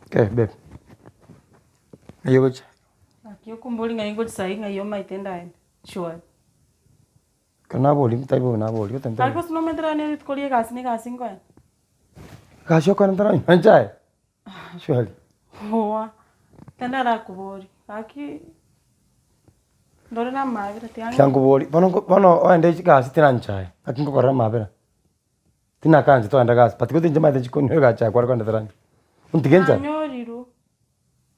Okay babe, ng'ai ogochia? Naki okombori ng'ai ngochia saii ng'ai omaete ndaende surely. Ekero naboria tari bobe naboria gose Nari gose nomanyete rero rituko ria egasi na egasi nkoenda. Egasi okoenda ntaranywa echae? Surely. Oa, tari narakoborie, gaki ndore na amabera tiga Tiga nkoborie, bono nko bono oende egasi tinanywa chae, naki nkokorera amabera? Tinakaanchete ogenda gasi but gose inche maete chikonywa egasi yaye kware kondetera nki? Ontige enchara? Nanyorirwe.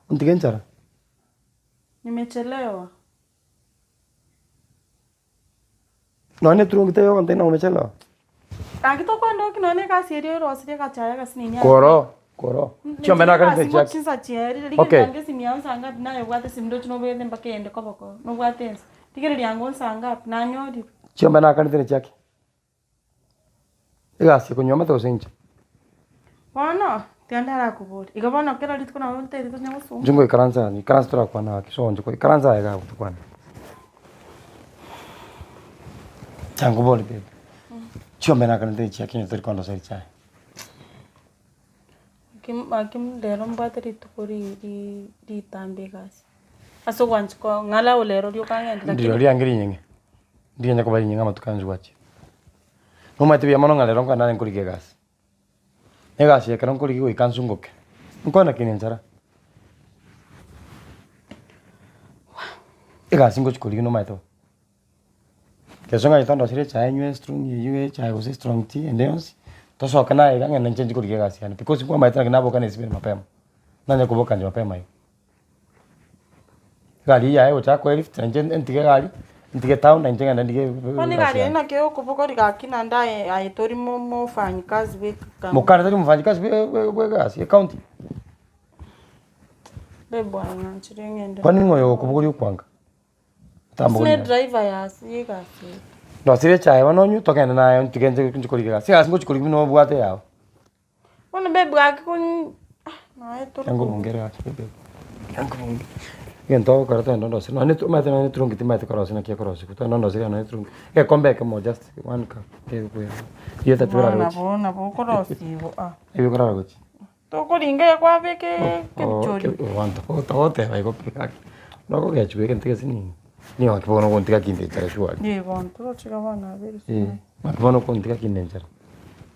Ontige enchara? Nimechelewa. Nonya ne eturungi teiyo ogontebia ng'a umechelewa. Gaki tokwenda oki nonya na egasi eria orosirie egachaya agasinini ake. Koro, koro. Chiombe nakarente Egasi chiake. chinsa chiaerire, Okay. rigereria ange esimi yao nsa ngapi naye obwate esimi ndoche nobegete mpaka eyende koboko, nobwate ense. Rigereria ango nsa ngapi, nanyorire. Chiombe nakarente ne chiake. Egasi ekonywa amate gose inche? Bono, tiga ndarakoborie, igo bono kera rituko nabo ntaete konya gosoma. Inche ngoikaransa aa, ikaransa torakwane gaki so inche ikaransa aye iga abwo tokwane. Inche nkoborie babe, chiombe nakarente chiake onye tori kondoseria chiaye. Gaki gaki rero mbwate rituko ri- ri- ritambe egasi. Ase ogwancha kwao, ng'alao rero rioka ng'ende lakini. Ndiro riange rinyeng'e, ndinya koba rinyeng'e amatuko aya gwachire. Nomanyete buya mono ng'a rero nkoenda nare nkorigia egasi, na egasi eye ekero nkorigia goika nsungoke, nkwane ki nenchara? Egasi ngochi korigia nomanyete bo. Gese ng'a tondosere echae nywe estrong eywo echae gose estrong tea ende yonsi, tosoke naye iga ng'ende inche nchi korigia egasi yane because nkwamaete naki naboka na esibiri mapema, nanye koboka inche mapema igo. Egari eyio yaye egochaka koa elift nainche ntige egari, ntige town nainche ng'ende ndige Bono egasi egari eyio yane. naki okobogoria gaki naende aye aye tori mo- mofanyikazi bwe eka. Mokare tari mofanyikazi bwe bwe bwe egasi ecounty. Babe bwana ng'anchire ng'ende. Kwani ng'o oyo okobogoria okwanga? Gose ne driver yase y'egasi eye. Ndosire echae bono onywe togende naye ntige nche nchi korigia egasi, egasi ngochi korigia buna obwate yago. Bono babe gaki kon ah naye tori Tiga nkobongere gaki babe, tiga nkobongere. Egento ogokora togende ondoserie nonye ne omanyete nonye ne eturungi timanyeti korosia naki ekorosiwa, togende ondoserie nonye ne eturungi, egekombe ekemo just one cup kegokoira rieta Bono nabo nabo okorosiwa ah. Ebi okorara gochia. Tokoringa iga kwabeka ebichori. Abanto togoteba igo pi gaki, nokogechigwa egento gesinini, nigo naki bono ogontiga kinde enchara surely. Ee bono toroche iga bono abeire Ee, surely. naki bono okontiga kinde enchara.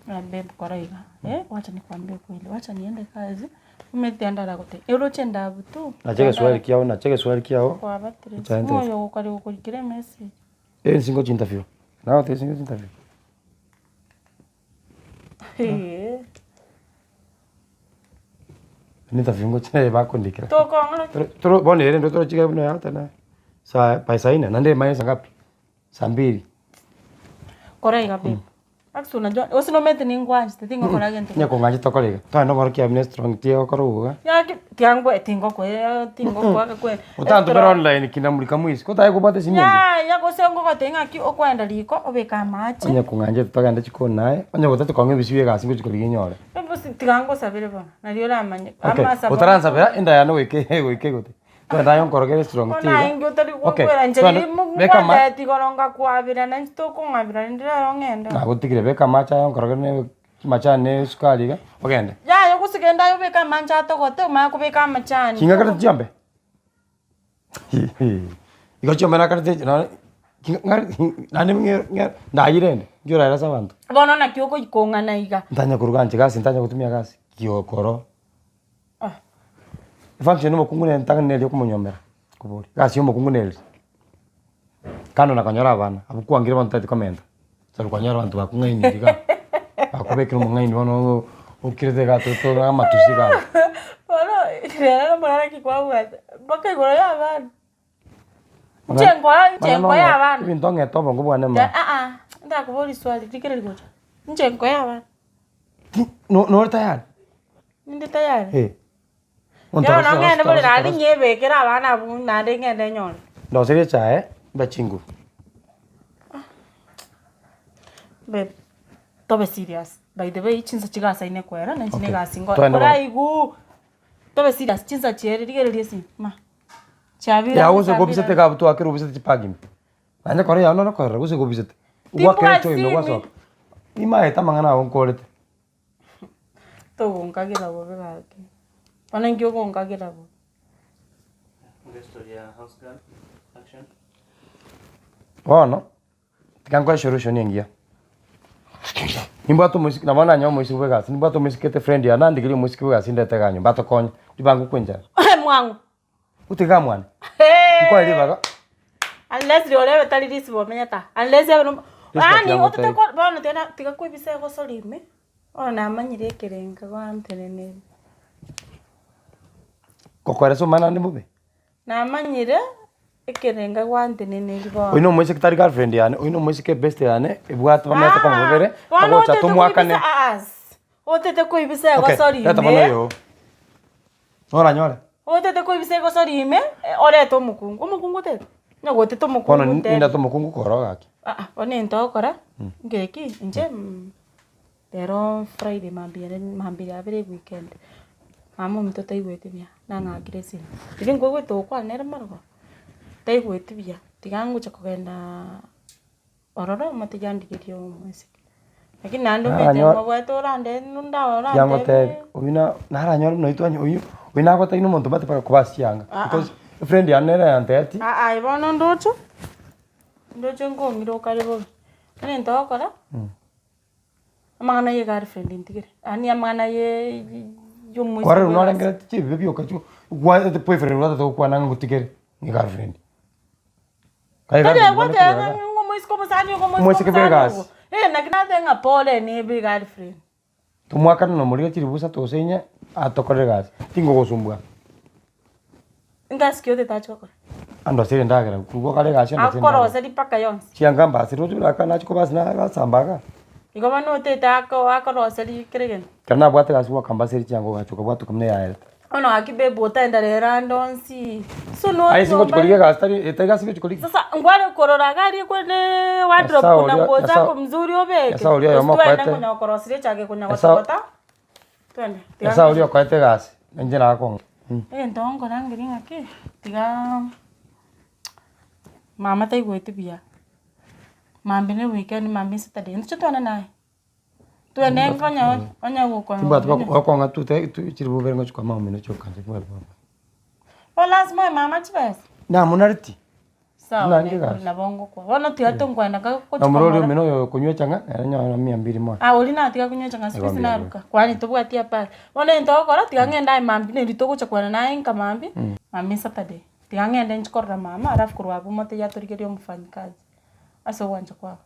Ah babe kora iga, eh wacha nikwambie ukweli, wacha niende kazi, omanyete ndaragotebi, oroche ndabu tu. Nacha egeswahili kiago, nacha egeswahili kiago, Kwabatire, echae ng'o ntete. oyo ogokari gokorikera emessage. Ensi ngochi interview, nagotebia ensi ngochi interview. Interview ngochi bakondikera. Tokong'ora ki? Toro bono ere ndo torochika buna yatana saa by saa nne naende emanye saa ngapi? Saa mbili. Kora iga babe. Actually unajua gose nomanyete ningwanchete tingokora gento. Onye kong'ancha tokore iga, togende ong'orokia buna estrong tea egokora iga. Gaki tiangwe tingokwe tingokoaka kwe. Otantomera online kina mulika mwizi, ko tari kobwata esimi eye. Yaya gose ngogotebia ng'aki okoenda riko obeke amache. Onye kong'anchete togende chikoni naye, onye gotete kong'a ebisio bia egasi ngochi korigia nyore. Ebusi tiga ngosabere bono, nario oramanye. Okay, Amasabo otaransabera enda yane goika goika egote. Togende aye onkorogere estrong Bono tea iga. aye inki otari Okay, gwakwera inche togende riria beka ama ngwateti igoro ngakwabera nainche tokong'abera rende rero ng'ende oo. Nagotigire beka amache aye onkorogere ne amachani ne esukari iga, ogende. Yaya gose genda aye obeke amanche atogote omanye kobeka amachani. Ching'akerete chiombe? Igo chiombe nakarete nonye naende ndayire ende, inki oraire ase abanto? Bono naki okoikong'ana iga. Ntanya koruga inche gasi ntanya gotumia gasi, giokoro. Efunction ya omokungu nere entang'ani nere okomonyomera, koboria. Egasi ya omokungu nere kando na konyora abana, abwo kwangire bono totagete komenta, tari kwanyora abanto bakong'ainire igaa, bakobekire omong'aini bono okirete igaa totore amatusi igaa abwo. Bono rero omorara ki kwabwate, mpaka igoro ya abana. Inche nkoa inche nkoe abana. Ebinto ng'ete obongo bwane Te ma. aa, ntakoboria swali rigereria gocha, inche nkoe abana. Ti no nore tayari? Ninde tayari? Eh. Bono ng'ende borere aria nyebekere abana abwo naende ng'ende nyore. Ndoserie echae mbe chinguru. Babe, tobe serious, by the way chinsa chigasaine koera na inche Okay. negasi ngo Twende bono. koraiguu, tobe serious chinsa chiaerire rigereria esimi ma. Chiabire Yago gose chiabire. kobisete iga abwo twakera obisete chibag ime. Naende kore yao noro korora gose kobisete. Ogwakera Timbwati echo ime simi. gwasoka. Nimaete amang'ana ago nkorete. Togonkagera bobe gaki. Bono inki ogonkagera bo? Bono, tiga nkoe esolution engiya. Nimbwate omoiseke, nabo nanyore omoiseke bwa egasi, nimbwate omoiseke ete friend yane, nandigerie omoiseke bwa egasi ndete iga nyomba atokonye, ribaga ngokwa enchara. Mwang'u. Gotiga iga mwane, nkoe ribaga. Unless riria orebe tari risibo omenyete aa, unless abe nomo Risibo yaani tiga otete ngotebi. ko bono tiga tiga koebisa egosori ime, bono namanyire ekerengo gwanteneneri. Gokoeresa omwana naende mbobe? Namanyire ekerenga gwanteneneri bono. Oyio nomoiseke tari girlfriend yane, oyio nomoiseke ebest yane, ebwate bamenyete Ah, komobere, bono agocha otete tomwakane. koibisa aas, otete koibisa Okay, egosori reta bono ime. oyo. Noranyore? Otete koibisa egosori ime, orete omokungu, omokungu otete? Onye gotete omokungu Bono ntebi. nindete omokungu koro gaki. Aa, bono egento ogokora, ngeki, inche rero Friday mambia ere mambia yabere eweekend, mama ominto taigweti buya, nang'akire esimi, riria nkoigwete gokwana nere marogoba, taigweti buya, tiga ngocha kogendaaa ororo omotebie andigerie omoiseke. Lakini naende omanyete Naranyo- mobwate orande nda Tiga ngotebi, orantebie oyio na naranyore buna oyio twanye oyio, oyio nagotebi na omonto mbate mpaka kobaa chianga, Ah, ah. because efriend yane nere yantebetie. Aa aye bono ndoche, ndoche nkong'ira okare bobe, onye egento ogokora. Amang'ana ye girlfriend ntigere, yaani amang'ana ye yomoiseke Kwarora bwe egasi. narengereretie chibibe bioka chio gwaete boyfriend gwatete gokwana ng'a ngotigere ne girlfriend. Kaye Tari girlfriend bono agoteba ekero ng'a omoiseke omosani ogo omoiseke Omoiseke bwe omosani egasi. ogo, eh naki nateba ng'a pole nebe egirlfriend. Tomwakane na omorige chiribusa tose inye atokorere egasi, tingogosumbua. Engasi ki otete achi gokora? Andosere endagera, korwa kare egasi andosere endagera. Akoroseri mpaka yonsi. Chianga mbasire roche oraka nachia kobasi nagasamba igaa. Igo bono otete ako akoroseri kera egento. Ekero nabwate egasi goaka mbasere chianga ogacha okabwata okamanya yaerete. Bono gaki babe otaenda rero ande onsi, so Aye ase ngochi korigia notiomba. egasi tari etari gasi ngochi korigia. Sasa nkware korora iga aria kwane wardrobe Nyasae kuna oria nguo Nyasae zako mzuri obeke, Nyasae oria oyomo gose twende okoete konya gokoroseria echagi konya Nyasae gotogota, twende tiga Nyasae oria okoete egasi, na inche nagakong'a. Egento nkorangeria ng'aki, tigaaa mama taigweti buya, mambia ne weekend mambia saturday inche twende naye, twende nkonya onya gokwana Timbwati gokong'a tu te tu chiribu bibere ngochi koa mama omino chioka inche timbwati bobe. Bono lasima oe mama chibesa? Namonareti. Sawa Buna ande ne egasi. nabo ngokwa, bono tiga tonkwenda nka gochia Nomorori komora. omino oyo okonywa echang'a nere nyore mia mbili mono. Ah oria natiga konywa echang'a siku hizi Nigo mbuya naruka, kwani tobwati habari. Bono egento ogokora tiga ng'ende aye mambia neri togocha kwana naye nka mambia, mambia saturday, tiga ng'ende nchi korora mama alafu korwa abwo motebie atorigerie omofanyikazi, ase ogwancha kwabo.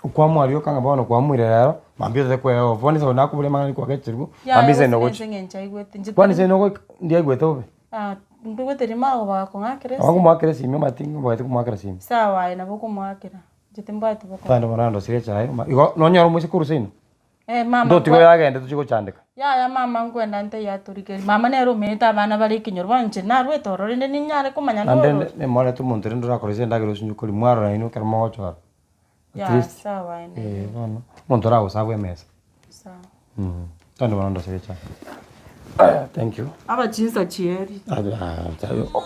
Okwamua rioka ng'a bono kwamuire rero, mambia otete koeoa bono ase nakoboria amang'ana kwagechirwe, Yaya mambia gose ase na nogochi. ase eng'encho aigwete inche Kwani tari ase nogoika ndiaigwete bobe? Ah, ntoigwete riria bagokong'akera Nabo esimi. nkomoakera esimi omanyete ngobwate komoakera esimi. Sawa aye nabo okomoakera, inche timbwati bokong'u. Tande bono nandosire echae, oma igo nonyore omoiseke korwa seino? Eh mama Ntotiga nkwa oyo agende tochie gochandeka. Yaya mama nkwenda ntaiyo atorigerie, mama nere omenyete abana bare ekenyoro bono inche narwete ororo rende ninyare komanya Naende norori. nde nimorete omonto rende orakorosie endagera osinye koria mwarora inwe ekero mogochora. At Yaya least sawa aye nabo. eh bono, omonto oragosabwe emesa. Sawa. Tande bono ndosire echae. Thank you. Aba chinsa chieri. Uko.